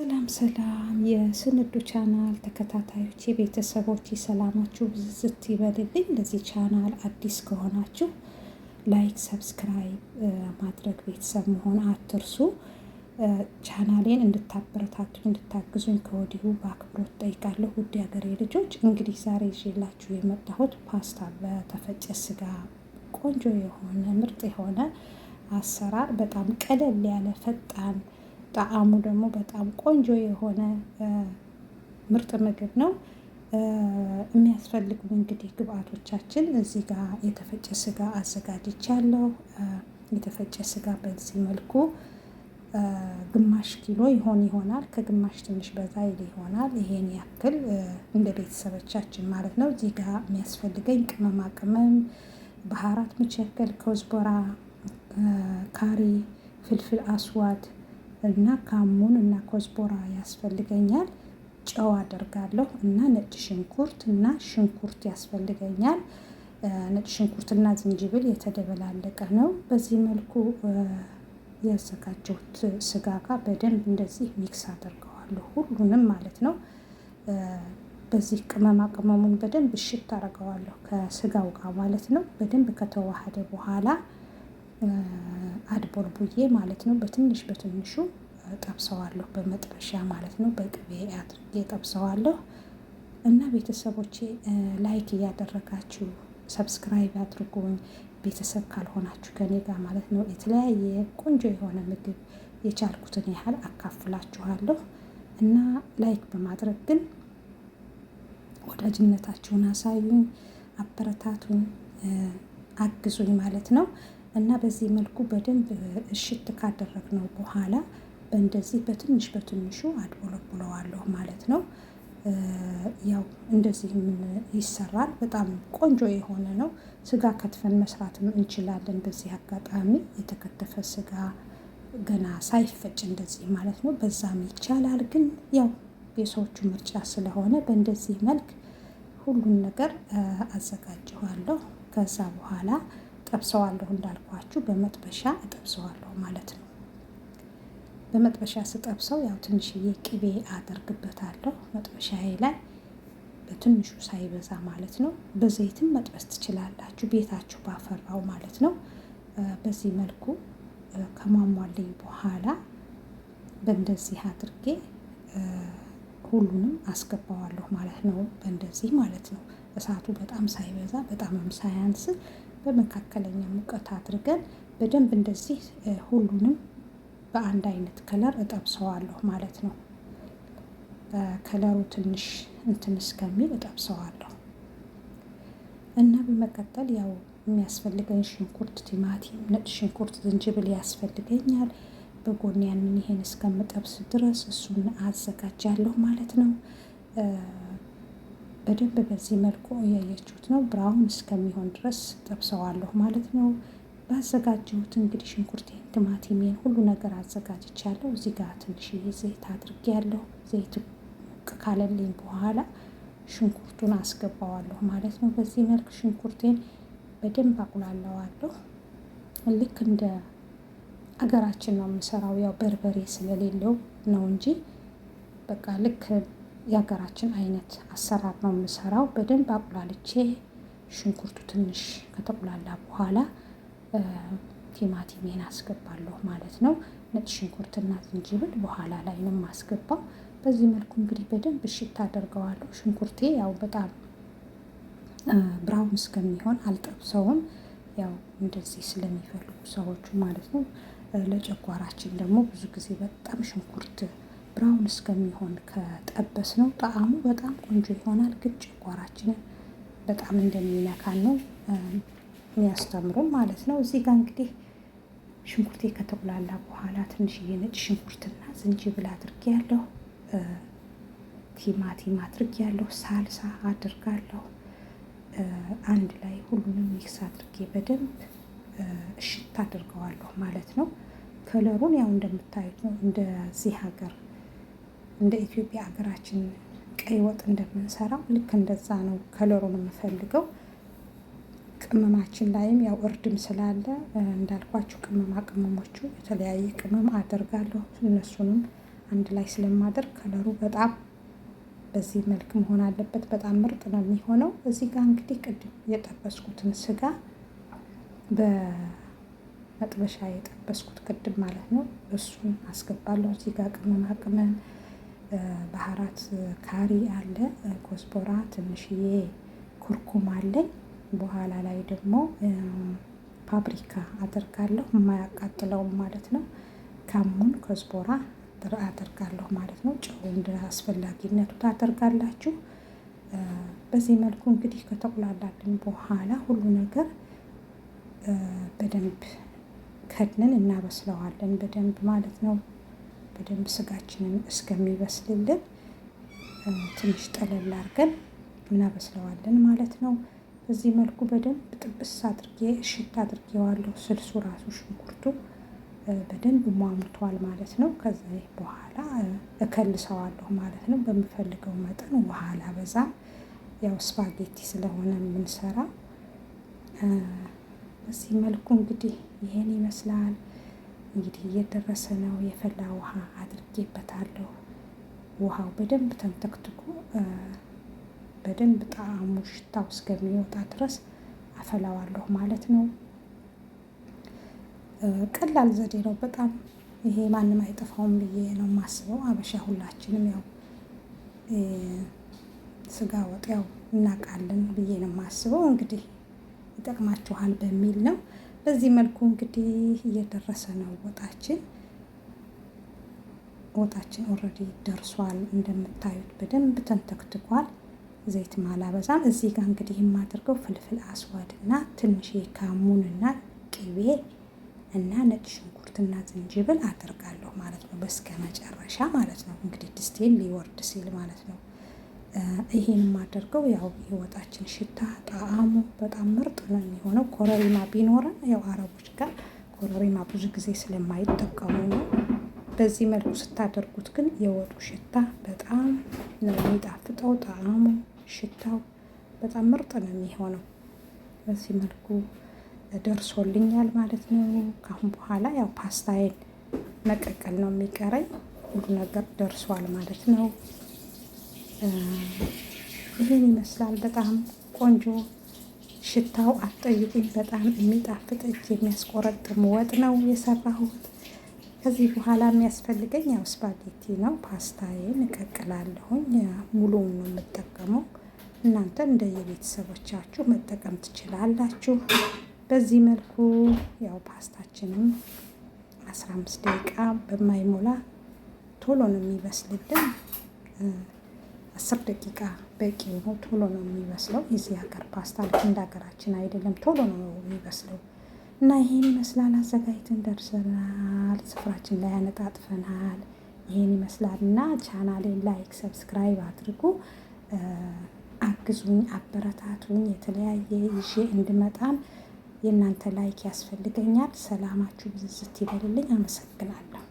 ሰላም ሰላም የስንዱ ቻናል ተከታታዮች የቤተሰቦች ሰላማችሁ ብዝት ይበልልኝ። ለዚህ ቻናል አዲስ ከሆናችሁ like፣ subscribe ማድረግ ቤተሰብ መሆን አትርሱ። ቻናሌን እንድታበረታቱኝ እንድታግዙኝ ከወዲሁ በአክብሮት ጠይቃለሁ። ውድ የሀገሬ ልጆች እንግዲህ ዛሬ ይዤላችሁ የመጣሁት ፓስታ በተፈጨ ስጋ ቆንጆ የሆነ ምርጥ የሆነ አሰራር በጣም ቀለል ያለ ፈጣን ጣዕሙ ደግሞ በጣም ቆንጆ የሆነ ምርጥ ምግብ ነው። የሚያስፈልጉ እንግዲህ ግብአቶቻችን እዚህ ጋር የተፈጨ ስጋ አዘጋጅቻለሁ። የተፈጨ ስጋ በዚህ መልኩ ግማሽ ኪሎ ይሆን ይሆናል፣ ከግማሽ ትንሽ በዛ ይል ይሆናል። ይሄን ያክል እንደ ቤተሰቦቻችን ማለት ነው። እዚህ ጋር የሚያስፈልገኝ ቅመማ ቅመም፣ بهارات مشكل፣ كزبرة፣ ካሪ፣ فلفل أسود እና كمون እና كزبرة ያስፈልገኛል። ጨው አደርጋለሁ እና ነጭ ሽንኩርት እና ሽንኩርት ያስፈልገኛል። ነጭ ሽንኩርትና ዝንጅብል የተደበላለቀ ነው። በዚህ መልኩ ያዘጋጀሁት ስጋ ጋር በደንብ እንደዚህ mix አደርገዋለሁ ሁሉንም ማለት ነው። በዚህ ቅመማ ቅመሙን በደንብ እሽት አደርገዋለሁ ከስጋው ጋር ማለት ነው። በደንብ ከተዋሃደ በኋላ አድቦልቡዬ ማለት ነው። በትንሽ በትንሹ ጠብሰዋለሁ በመጥበሻ ማለት ነው። በቅቤ አድርጌ ጠብሰዋለሁ። እና ቤተሰቦቼ like እያደረጋችሁ subscribe አድርጉኝ። ቤተሰብ ካልሆናችሁ ከኔ ጋር ማለት ነው። የተለያየ ቆንጆ የሆነ ምግብ የቻልኩትን ያህል አካፍላችኋለሁ። እና like በማድረግ ግን ወዳጅነታችሁን አሳዩኝ፣ አበረታቱኝ፣ አግዙኝ ማለት ነው። እና በዚህ መልኩ በደንብ እሽት ካደረግነው በኋላ በእንደዚህ በትንሽ በትንሹ አድቦለቡለዋለሁ ማለት ነው። ያው እንደዚህ ይሰራል። በጣም ቆንጆ የሆነ ነው። ስጋ ከትፈን መስራትም እንችላለን። በዚህ አጋጣሚ የተከተፈ ስጋ ገና ሳይፈጭ እንደዚህ ማለት ነው፣ በዛም ይቻላል። ግን ያው የሰዎቹ ምርጫ ስለሆነ በእንደዚህ መልክ ሁሉን ነገር አዘጋጀዋለሁ። ከዛ በኋላ ጠብሰዋለሁ እንዳልኳችሁ በመጥበሻ እጠብሰዋለሁ ማለት ነው። በመጥበሻ ስጠብሰው ያው ትንሽዬ ቅቤ አደርግበታለሁ መጥበሻዬ ላይ በትንሹ ሳይበዛ ማለት ነው። በዘይትም መጥበስ ትችላላችሁ ቤታችሁ ባፈራው ማለት ነው። በዚህ መልኩ ከሟሟልኝ በኋላ በእንደዚህ አድርጌ ሁሉንም አስገባዋለሁ ማለት ነው። በእንደዚህ ማለት ነው። እሳቱ በጣም ሳይበዛ በጣምም ሳያንስ በመካከለኛ ሙቀት አድርገን በደንብ እንደዚህ ሁሉንም በአንድ አይነት color እጠብሰዋለሁ ማለት ነው። color ኡ ትንሽ እንትን እስከሚል እጠብሰዋለሁ። እና በመቀጠል ያው የሚያስፈልገኝ ሽንኩርት፣ ቲማቲም፣ ነጭ ሽንኩርት፣ ዝንጅብል ያስፈልገኛል። በጎን ያንን ይሄን እስከምጠብስ ድረስ እሱን አዘጋጃለሁ ማለት ነው። በደንብ በዚህ መልኩ እያያችሁት ነው። brown እስከሚሆን ድረስ ጠብሰዋለሁ ማለት ነው። ባዘጋጀሁት እንግዲህ ሽንኩርቴን፣ ቲማቲሜን ሁሉ ነገር አዘጋጅቻለሁ። እዚህ ጋር ትንሽዬ ዘይት አድርጌያለሁ። ዘይት ሞቅ ካለልኝ በኋላ ሽንኩርቱን አስገባዋለሁ ማለት ነው። በዚህ መልክ ሽንኩርቴን በደንብ አቁላለዋለሁ። ልክ እንደ አገራችን ነው የምሰራው። ያው በርበሬ ስለሌለው ነው እንጂ በቃ ልክ የሀገራችን አይነት አሰራር ነው የምሰራው። በደንብ አቁላልቼ ሽንኩርቱ ትንሽ ከተቁላላ በኋላ ቲማቲሜን አስገባለሁ ማለት ነው። ነጭ ሽንኩርትና ዝንጅብል በኋላ ላይ ነው የማስገባው። በዚህ መልኩ እንግዲህ በደንብ እሽት አደርገዋለሁ። ሽንኩርቴ ያው በጣም ብራውን እስከሚሆን አልጠብሰውም። ያው እንደዚህ ስለሚፈልጉ ሰዎቹ ማለት ነው። ለጨጓራችን ደግሞ ብዙ ጊዜ በጣም ሽንኩርት ብራውን እስከሚሆን ከጠበስ ነው ጣዕሙ በጣም ቆንጆ ይሆናል። ግን ጨጓራችንን በጣም እንደሚነካን ነው የሚያስተምሩ ማለት ነው። እዚህ ጋር እንግዲህ ሽንኩርቴ ከተቁላላ በኋላ ትንሽዬ ነጭ ሽንኩርትና ዝንጅብል አድርጌያለሁ። ቲማቲም አድርጌያለሁ። ሳልሳ አድርጋለሁ። አንድ ላይ ሁሉንም mix አድርጌ በደንብ እሽት አድርገዋለሁ ማለት ነው። color ኡን ያው እንደምታዩት ነው። እንደዚህ ሀገር እንደ ኢትዮጵያ ሀገራችን ቀይ ወጥ እንደምንሰራው ልክ እንደዛ ነው color ኡን የምፈልገው። ቅመማችን ላይም ያው እርድም ስላለ እንዳልኳችሁ ቅመማ ቅመሞቹ የተለያየ ቅመም አደርጋለሁ። እነሱንም አንድ ላይ ስለማደርግ color ኡ በጣም በዚህ መልክ መሆን አለበት። በጣም ምርጥ ነው የሚሆነው። እዚህ ጋር እንግዲህ ቅድም የጠበስኩትን ስጋ በመጥበሻ የጠበስኩት ቅድም ማለት ነው፣ እሱን አስገባለሁ። እዚህ ጋር ቅመማ ቅመም፣ بهارات ካሪ አለ፣ كزبرة፣ ትንሽዬ كركم አለኝ። በኋላ ላይ ደግሞ ፓብሪካ አደርጋለሁ፣ የማያቃጥለውም ማለት ነው። كمون كزبرة አደርጋለሁ ማለት ነው። ጨው እንደ አስፈላጊነቱ ታደርጋላችሁ። በዚህ መልኩ እንግዲህ ከተቁላላልን በኋላ ሁሉ ነገር በደንብ ከድነን እናበስለዋለን በደንብ ማለት ነው። በደንብ ስጋችንን እስከሚበስልልን ትንሽ ጠለል አድርገን እናበስለዋለን ማለት ነው። በዚህ መልኩ በደንብ ጥብስ አድርጌ እሽት አድርጌዋለሁ። ስልሱ ራሱ ሽንኩርቱ በደንብ ሟሙቷል ማለት ነው። ከዛ በኋላ እከልሰዋለሁ ማለት ነው። በምፈልገው መጠን ውሃ አላበዛም። ያው ስፓጌቲ ስለሆነ የምንሰራ በዚህ መልኩ እንግዲህ ይሄን ይመስላል። እንግዲህ እየደረሰ ነው። የፈላ ውሃ አድርጌበታለሁ። ውሃው በደንብ ተንተክትኮ በደንብ ጣዕሙ ሽታው እስከሚወጣ ድረስ አፈላዋለሁ ማለት ነው። ቀላል ዘዴ ነው በጣም ይሄ ማንም አይጠፋውም ብዬ ነው የማስበው። አበሻ ሁላችንም ያው ስጋ ወጥ ያው እናውቃለን ብዬ ነው የማስበው። እንግዲህ ይጠቅማችኋል በሚል ነው። በዚህ መልኩ እንግዲህ እየደረሰ ነው ወጣችን። ወጣችን already ደርሷል። እንደምታዩት በደንብ ተንተክትኳል። ዘይት አላበዛም። እዚህ ጋር እንግዲህ የማደርገው فلفل أسود እና ትንሽ كمون እና ቅቤ እና ነጭ ሽንኩርትና ዝንጅብል አደርጋለሁ ማለት ነው። በስከ መጨረሻ ማለት ነው እንግዲህ ድስቴን ሊወርድ ሲል ማለት ነው። ይሄን የማደርገው ያው የወጣችን ሽታ ጣዕሙ በጣም ምርጥ ነው የሚሆነው። ኮረሪማ ቢኖረን ያው አረቦች ጋር ኮረሪማ ብዙ ጊዜ ስለማይጠቀሙ ነው። በዚህ መልኩ ስታደርጉት ግን የወጡ ሽታ በጣም ነው የሚጣፍጠው። ጣዕሙ ሽታው በጣም ምርጥ ነው የሚሆነው። በዚህ መልኩ ደርሶልኛል ማለት ነው። ካሁን በኋላ ያው ፓስታዬን መቀቀል ነው የሚቀረኝ። ሁሉ ነገር ደርሷል ማለት ነው። ይህን ይመስላል። በጣም ቆንጆ ሽታው አትጠይቁኝ። በጣም የሚጣፍጥ እጅ የሚያስቆረጥም ወጥ ነው የሰራሁት። ከዚህ በኋላ የሚያስፈልገኝ ያው ስፓጌቲ ነው። ፓስታዬን እቀቅላለሁኝ። ሙሉውን ነው የምጠቀመው። እናንተ እንደየቤተሰቦቻችሁ መጠቀም ትችላላችሁ። በዚህ መልኩ ያው ፓስታችንም 15 ደቂቃ በማይሞላ ቶሎ ነው የሚበስልልን። 10 ደቂቃ በቂ ነው። ቶሎ ነው የሚበስለው። የዚህ ሀገር ፓስታ ልክ እንደ ሀገራችን አይደለም፣ ቶሎ ነው የሚበስለው። እና ይሄን ይመስላል። አዘጋጅተን ደርሰናል። ስፍራችን ላይ አነጣጥፈናል። ይሄን ይመስላል እና ቻናሌን like፣ subscribe አድርጉ፣ አግዙኝ፣ አበረታቱኝ። የተለያየ ይዤ እንድመጣም የእናንተ like ያስፈልገኛል። ሰላማችሁ ብዝዝት ይበልልኝ። አመሰግናለሁ።